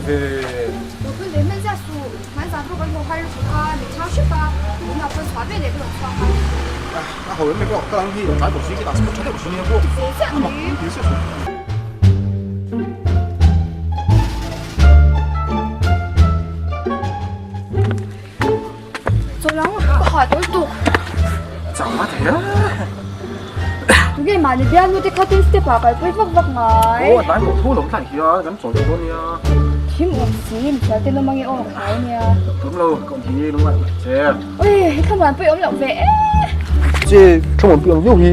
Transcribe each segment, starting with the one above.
ve. Lo phun ve hmel zia suh, hmai zan pawh kan haw har lutuk a, min chhang hrep a, tunah pawh chhuah ve leh ka rawn chhuak a. A ho em em pawh ka lang hi tlai tawh si khi tah spot tha deuh si nia pawh. Ti ve chiah mai. Ti chiah suh. Chaw lang ka hah tawh lutuk. Chang a thei a. Tunge mahni bialnu te kha tin step ah kalpui vak vak ngai. Aw a tlai tawh tho lo tlai hi a kan chawl tawh dawn nia. Thim awm si misual te lawm ange aw ka hlau nia. Tum lo ka awm hi lungngaih mai che. Ui he thlamuan pui awm loh ve e. Che thlamuan pui ang viau hi.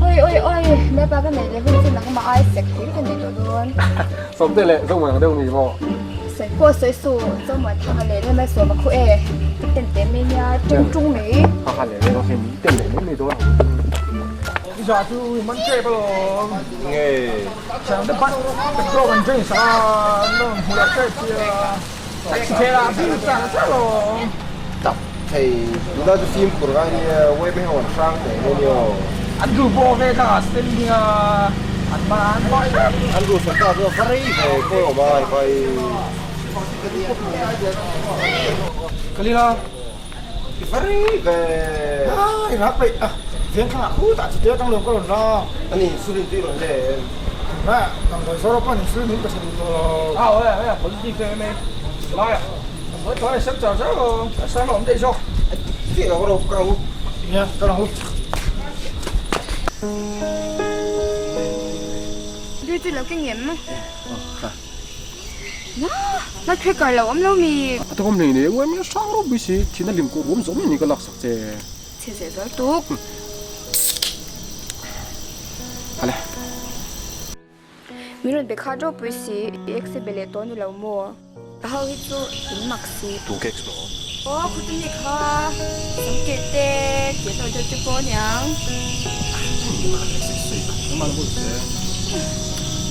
Oi oi oi Lalpa ka neih leh hun chu nangmah ai sek hlir ka nei tawh dawn. Sawmte leh Zomuan ang deuh ni maw? Sawi pawh sawi suh, Zomuan thang a leh leh mai sawm a khu e. Ka ten teh mai nia, ṭeng ṭung mai. Ha ha leh leh hei min ten leh mai mai dawn ang. Zah chu i man ṭep alawm. Nge. Chang te bat petrol kan drain sak a, an rawn hmu leh ṭep sia. Taxi phel ah bik chang chang alawm. Tak thei, tuna chu fimkhur ngai nia, web hi rawn hrang teh mai nia aw. An duh pawh ve kha standing a an hma an hma hrep. An duh sak ta chu a va rei ve pawh awm a vai. Kalila. I va rei ve. A i rak peih a, veng thlang ah khutah chite atang lawm ka rawn la. Ani insulin tui rawn le em? Tunah damdawi zawr pawn insulin min pe tha duh tawh lo. A aw e, positive em em e lai ah. Damdawi tawh a sem char char lo, a sang a awm daih zawk. Fiah lo ka ro ka ro. Nia, ka ro. Dui chu lo keng em? Na, na tracker lo awm lo mi. A tawm nei nei uai mai hrang ropui si, thina lim kawh ruam zawm ni ka laksak che. Chhe zeh zual tuk. Hale. Min rawn be kha ropui si, i ex be leh tawh ni lo maw? Ka ho hi chu in mak si. Tu ka ex maw? Aw khutu mi kha sam keh te tih a tawh deuh te pawh aniang.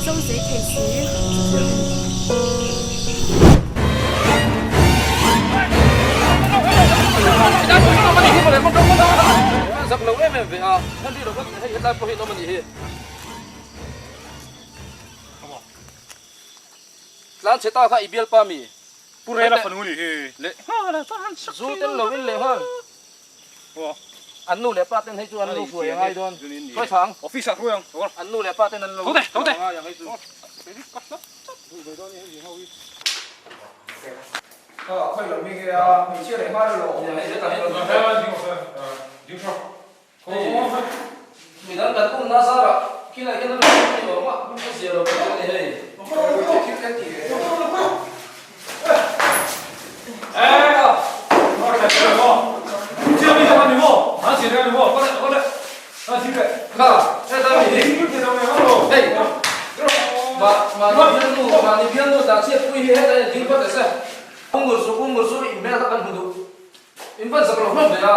Zo zei thei si. Zak lo em em ve a, Henry Robert hei hetlai pawh hi an awm a nih hi. Tlan chhe ta kha i bialpa mi. Pu Rela fanu nih hi. Leh zu tel lo in leh nghal. An nu leh pa ten hei chu an lo hruai a ngai dawn. Hruai thang. Office ah hruai ang. An nu leh pa ten an lo hruai a ngai ang hei chu. Midang kan um na zarah khilai hian a lo awm ni awm a, a zia lo tak a ni hei. Kha, heta mi hi. Hei, mahni bialnu, mahni bialnu tah chhiat pui hi heta hian ding phawt ta se. Ungur suh, ungur suh, inhmel kha kan hmu duh. In van zak lo hlawm ve a.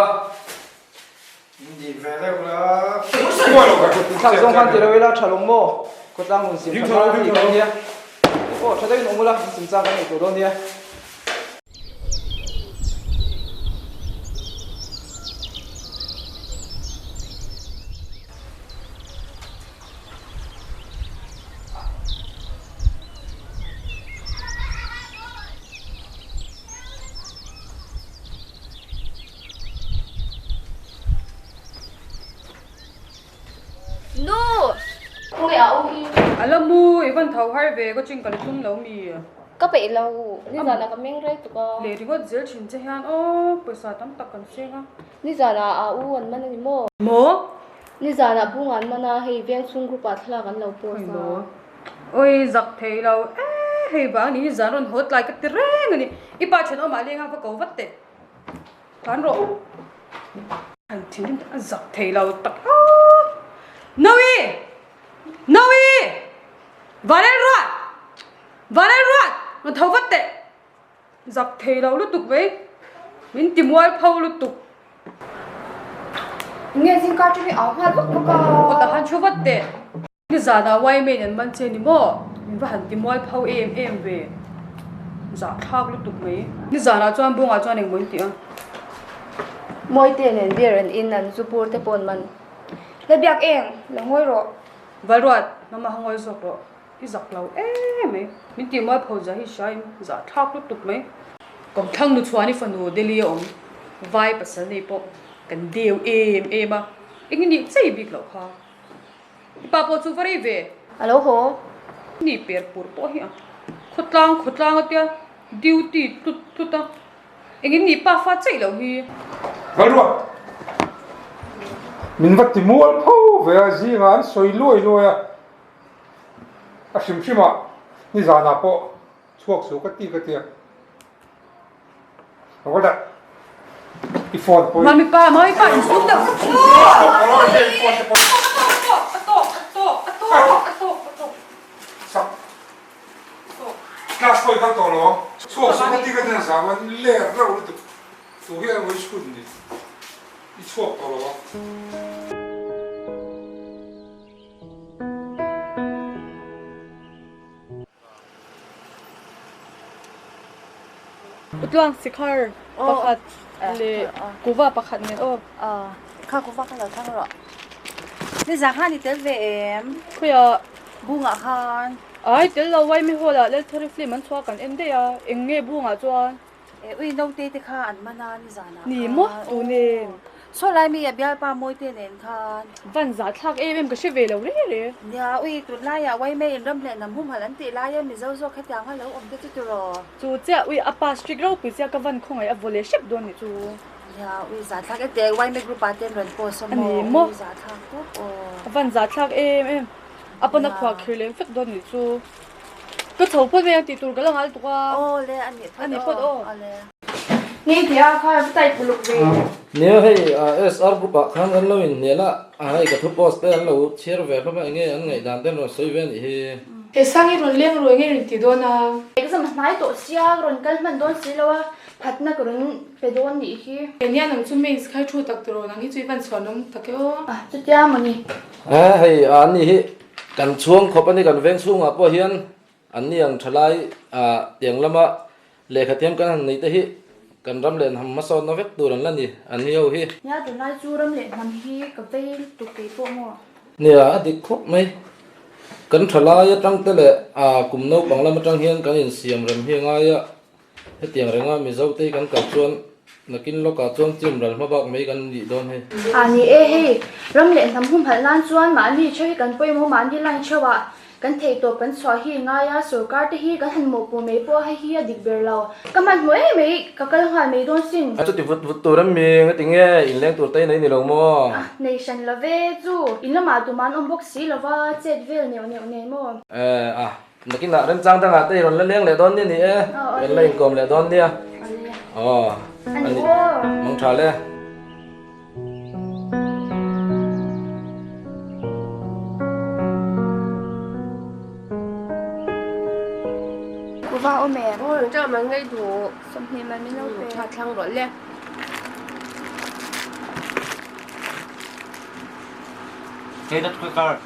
Thlak zawng khan ti lo ila tha lawng maw? Khawtlang hun sim tha hma tih kan nia. Aw tha deuhin awm ula, sim chang kan ngaihtuah dawn nia. Nu! Khawnge a u hi? A la mu, i van tho har ve, ka chin ka la tum lo mi. Ka peih lo, nizanah ka meng rei tuk a. Leh ringawt zel thin che hian aw, pawisa tam tak kan seng a. Nizanah a u an man a ni maw? Maw? Nizanah bung an man a, hei veng chhung group ah thlalak an lo post a. Oi zak thei lo e, hei vang ni nizan rawn haw tlai ka ti reng a ni. I pa thenawmah leng a va ko vat teh. Tlan rawh. An thinrim a zak thei lo tak a. Nawi! Nawi! Vanel ruat! Vanel ruat! Rawn tho vat teh. Zak thei lo lutuk vei. Min ti mual pho lutuk. Nge zingkar chu hi au nghal vak vak a. Aw tak han thu vat teh. Nizanah Waimain an man che ni maw? Min va han ti mual pho em em ve. Zahthlak lutuk mai. Nizanah chuan bawngah chuan engmaw in ti a? Mawite nen beer an in an zu bur te pawh an man. La biak eng, lo ngawi rawh. Valruat, mama ha ngawi zawk rawh. I zak lo em mai. Min tih mualpho zia hi hria in zah thlak lutuk mai. Kawmthlang nu chhuan i fanu Delhi a awm vai pasal nei pawh kan deu em em a, eng i nih chei bik loh kha. I pa pawh chu va rei ve. A lo haw. Ni per pur pawh hi a khawtlang khawtlang a tia duty tlut tlut a, eng in nih pa fa cheih loh hi. Lalruat, min va ti mual pho ve a, zingah an sawi luai luai a, a hrim hrim ah nizanah pawh chhuak suh ka ti ka tia. I phone pawh Mami pa, mami pa in sum deuh. Class pawh i kal tawh lo ang. Chhuak suh ka ti ka tia zam a ler reuh lutuk. Tu hian vawi chhun ni i chhuak tawh lo ang. Utluang sikhar pakhat leh kuva pakhat nen aw. Kha kuva kha lo thlang rawh. Nizan khan i tel ve em? Khawiah? Bungah khan. Ai tel lo Waimi Hall ah Lalthari film an chhuah kan en daih a, eng nge bungah chuan? E ui naute te kha an man a nizanah khan. Ni maw tune. Saw lai mi a bialpa Mawite nen khan. Van zah thlak em em ka hre ve lo re re. Nia ui tunlaiah Waime in ram leh hnam humhalh an tih laia Mizo zawk hetiang a lo awm te chu tiraw. Chu chiah ui a pa strict ropui chiah ka van khawngaih a vaw leh hrep dawn nih chu. Nia ui zah thlak e teh Waime group ah te an rawn post a maw ui zah thlak tawp aw. A van zah thlak em em a pawn a khuah khir lem vek dawn nih chu. Ka chho phawt mai ang tih tur ka la ngal tuk a. Aw le a nih phawt aw. Aw le. Ngei tih a kha va type uluk ve. Nia hei SR group ah khan kan lo inhnial a, hei ka thu post te an lo chhiar ve hlawm a enge an ngaihdan te an rawn sawi ve a nih hi. He sang i rawn leng ruai nge rawn ti dawn a? Exam a hnai tawh sia ka rawn kal hman dawn si lo a, phatna ka rawn pe dawn nih hi. Nia nang chu mains khai thu tak tiraw nang hi chu i van chhuanawm tak e aw. A chutia mawni. Hei an ni hi Kan chhuang khawp a ni, kan veng chhungah pawh hian an ni ang thalai tiang lama lehkha thiam kan han neih te hi kan ram leh hnam hmasawnna vek tur an la ni, an ni ho hi. Nia tunlai chu ram leh hnam hi ka vei lutuk kei pawh maw? Nia, a dik khawp mai. Kan thalai atang te leh kum naupang lam atang hian kan insiam rem hi a ngai a, Hetiang renga Mizo te hi kan kal chuan nakin lawkah chuan chim ral hma bak mai kan nih dawn hei. A ni e, hei ram leh hnam humhalh nan chuan mahni theuh hi kan pawimawh mahni line theuh ah kan theihtawp kan chhuah hi ngai a, sorkar te hi kan han mawhpawh mai pawh hei hi a dik ber lo. Ka hmanhmawh em mai, ka kal nghal mai dawn sin. A chuti vut vut tur em mi, ngati nge inleng tur te nei ni lo maw? A nei hran lo ve, chu in lamah tuman awm bawk si lova chet vel neuh neuh nen maw? E a. Nakinah remchang dangah te i rawn la leng leh dawn nia ni e, kan la inkawm leh dawn nia. Aw, a ni, mawng tha le. Kuva awm em? Aw, engtia man ngei duh. 20 man min lo pe. Tha thlang rawh le. Hey, that's quicker.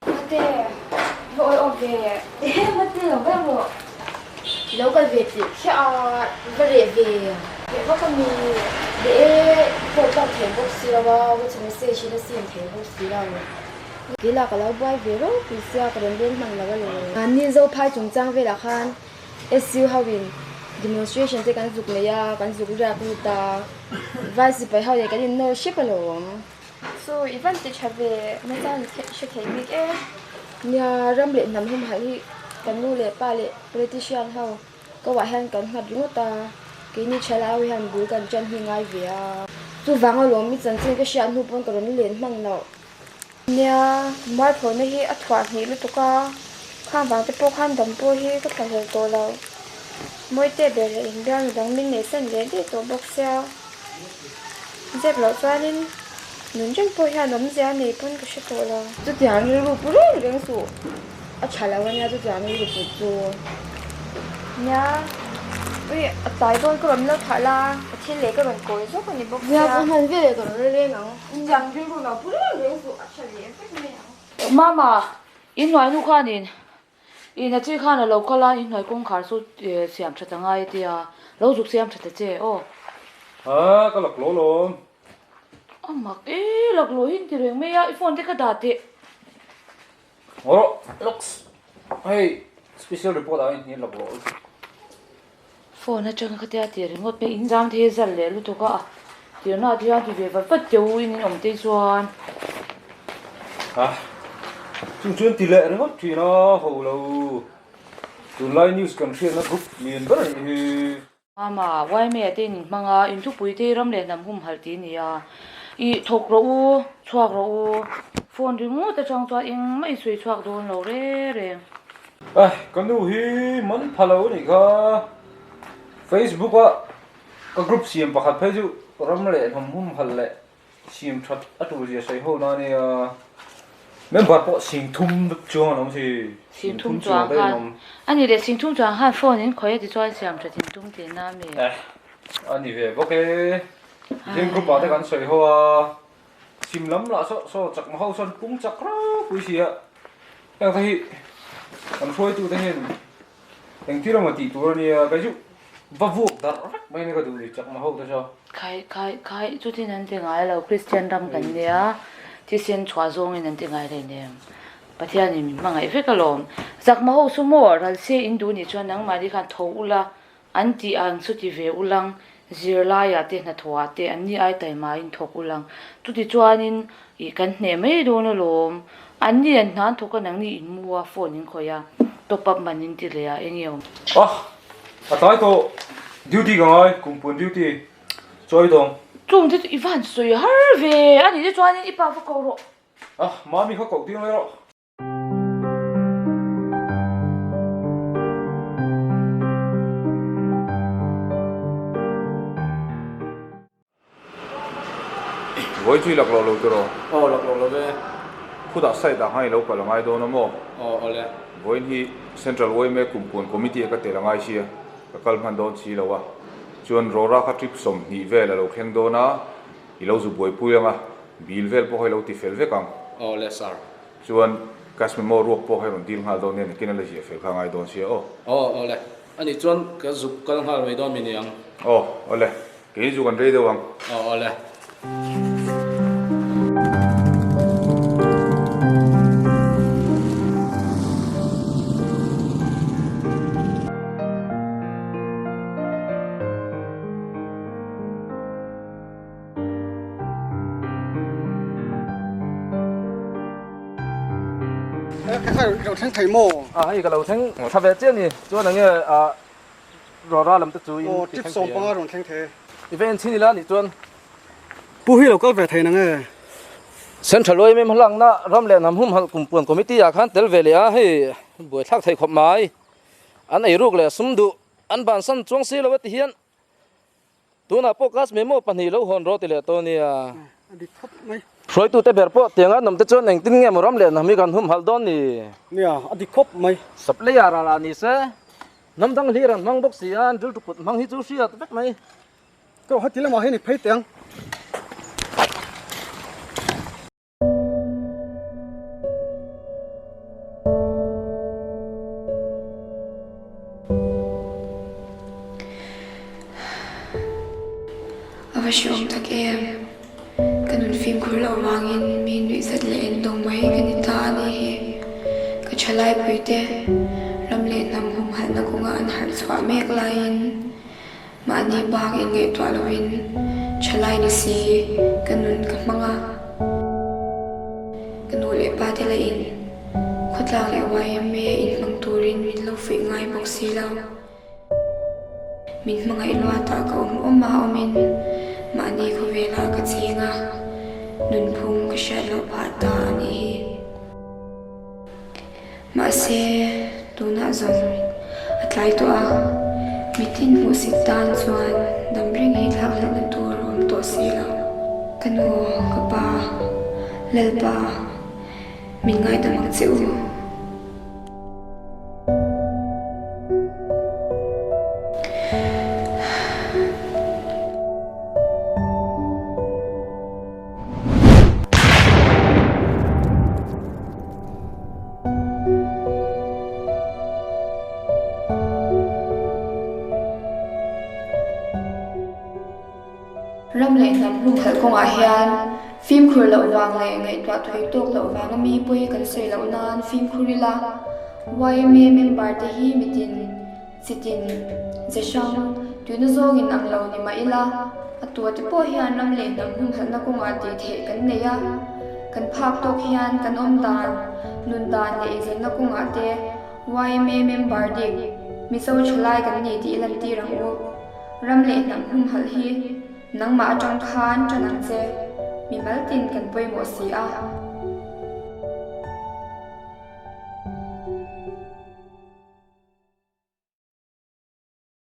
Mate, va awi awm ve. Ehe, Mate lo vek rawh. I lo kal ve tih khiah a, va reh ve. Reh vak a mi? Reh e, phone tlang thei bawk si lo a, WhatsApp message hi la seen thei bawk si lo. Keilah ka lo buai ve ropui sia, ka rawn leng hman lo a lo. Mahni Zophai chungchang velah khan SU ho in demonstration te kan zuk nei a, kan zuk riak lut a, vai sipai ho leh kan in nawr hrep alawm. Chu i van ti tha ve, nachang i hre thei bik e. Nia, ram leh hnam humhalh hi kan nu leh pa leh politician ho ko ah hian kan nghat ringawt a, keini thalai ho hian bul kan tan hi ngai ve a. Chuvang alawm i chanchin ka hriat hnu pawn ka rawn len hman loh. Nia, mualphawhna hi a thuah hnih lutuk a, khang vang te pawh khan dam pawh hi ka thlahlel tawh lo. Mawite ber leh inbialna dang min neihsan leh daih tawh bawk sia. Zep loh chuanin nun reng pawh hian awmzia a nei pawn ka hre tawh lo. Chutiang rilru pu reng reng suh, a tha lo ania chutiang rilru put chu. Nia, ui a tlai dawn ka rawn lo thah la, ka thil leh ka rawn kawi zawk a ni bawk sia. Nia, ka hman veleh ka rawn reng ang. Intiang rilru lo pu reng reng chu a tha leh vek mai ang. Mama, in hnuai nu khanin i Nachi khan a lo kal a, in hnuai kawngkhar chu siam that a ngai a tia, lo zuk siam that ta che aw. A, ka laklawh alawm. A mak e, laklawh hi inti reng mai a, i phone te ka dah teh. Rawh, looks. Hei, special report ah hian laklawh lutuk. Phone atanga khatia tih ringawt mai, in zam thei zal leh lutuk a, tirna te hian ti ve vat vat teh u in in awm te chuan. Ha, chung chuan ti leh ringawt thin a, ho lo. Tunlai news kan hriatna group lian ber anih hi. Mama, Yma te in inhmang a, inthupui te ram leh hnam humhalh tih a ni a. Ih, thawk rawh u, chhuak rawh u. Phone ringawt atang chuan engmah in sawi chhuak dawn lo reng reng. Eh, ka nu hi man pha lo anih kha. Facebook a ka group siam pakhat phei chu ram leh hnam humhalh leh Siam that a tur zia sawi ho na ania. Member pawh 30 vek chuang an awm si. 30 chuang khan a ni leh 30 chuang khan phone in khawi a ti chuan siam that in tum tih na ami. Eh a ni ve bawk e. Zing group ah te kan sawi ho a. Sim lam lah saw saw chakma ho sawn pung chak ropui si a. Heng te hi kan hruaitu te hian Engtir emaw tih tur a nia, kei chu va vuak darh vek mai ania ka duh ni chakma ho te saw. Khai khai khai chutin an ti ngai lo Kristian ram kan nia thisen chhuah zawngin an ti ngai hlei nem Pathianin min hmangaih vek alawm chakma ho chu maw ral se in duh nih chuan nangmahni khan tho ula an tih ang chu ti ve ulang zirlaiah te hnathawhah te anni ai taimain thawk ulang chuti chuanin Ih kan hneh mai dawn alawm. Anni an hna an thawk a nangni in mu a phone in khawih a top up man in ti leh a eng nge awm. Ah! A tlai tawh duty ka ngai kumpuan duty chawi dawng. Chung te chu i van sawi har ve a nih te chuanin i pa va ko rawh. Ah! Mami kha koh tir mai rawh. Vawi chu i laklawh lo tiraw? Aw laklawh lo ve. Khutah site ah khan i lo kal a ngai dawn a maw? Aw awle. Vawiin hi Central yma Kumpuan Committee a ka tel a ngai sia, ka kal hman dawn si lo a. Chuan Rora kha trip 20 vel a lo thleng dawn a, i lo zu buaipui ang a, bill vel pawh kha i lo ti fel vek ang. Aw le sir. Chuan cash memo ruak pawh kha i rawn dil nghal dawn nia, nakin a la ziah fel kha a ngai dawn sia aw. Aw awle. Anih chuan ka zuk kal nghal mai dawn mi ni ang. Aw awle. Kei chu kan rei deuh ang. Aw awle. Ka lo thleng thei maw? A hei ka lo thleng tha ve chiah a ni. Chuan enge a Rora lam te chu in ti thleng thei. Aw tip 15 rawn thleng thei. I ve en chhin ila nih chuan. Pu hi lo kal ve thei nang e. Central yma hmalakna ram leh hnam humhalh kumpuan committee ah khan tel ve leh a, hei buaithlak thei khawp mai. An eiruk leh sum duh an bansan chuang si lo a ti hian Tunah pawh class memo pahnih lo hawn rawh ti leh tawh nia. A dik khawp mai. Hruaitute ber pawh tianga an awm te chuan engtin nge maw ram leh hnam hi kan humhalh dawn ni? Nia, a dik khawp mai. Supplier ah lah ni se, hnam dang hlir an hmang bawk si a, an rilru kut hmang hi chu hriat vek mai. Ka heti lamah hian i phei teh ang. A va hreawm tak em? Ka nun fimkhur loh vangin mi nuihzat leh endawng mai ka ni ta a nih hi. Ka thalai puite ram leh hnam humhalhna kawnga an harh chhuah mek laiin Mahni bak inngaihtuah loin thalai ni si ka nun ka hmang a, ka nu leh pa te lahin khawtlang leh yma inhmang turin min lo fuih ngai bawk si lo. Min hmangaih luatah ka awm awm a awmin mahni khawvelah ka cheng a, nunphung ka hriat loh phah ta a nih hi. Mahse, tunah zawng a tlai tawh a, mitin hmuhsit tan chuan dam reng hi thlak hlauhna tur a awm tawh si lo. Ka nu, ka pa, Lalpa, min ngaidam ang che u. humhalh kawngah hian fimkhur loh vang leh ngaihtuah thui tawk loh vanga mi pawi kan sawi loh nan fimkhur ila yma member te hi mitin chitin ze hrang tuina zawngin ang lo ni mah ila a tua te pawh hian ram leh hnam humhalhna kawngah tih theih kan nei a, kan phak tawk hian kan awm dan, nun dan leh eizawnna kawngah te yma member dik Mizo thalai kan ni tih lantir ang u. Ram leh hnam humhalh hi nangmah atang khan tan ang che, mimal tin kan pawimawh si a.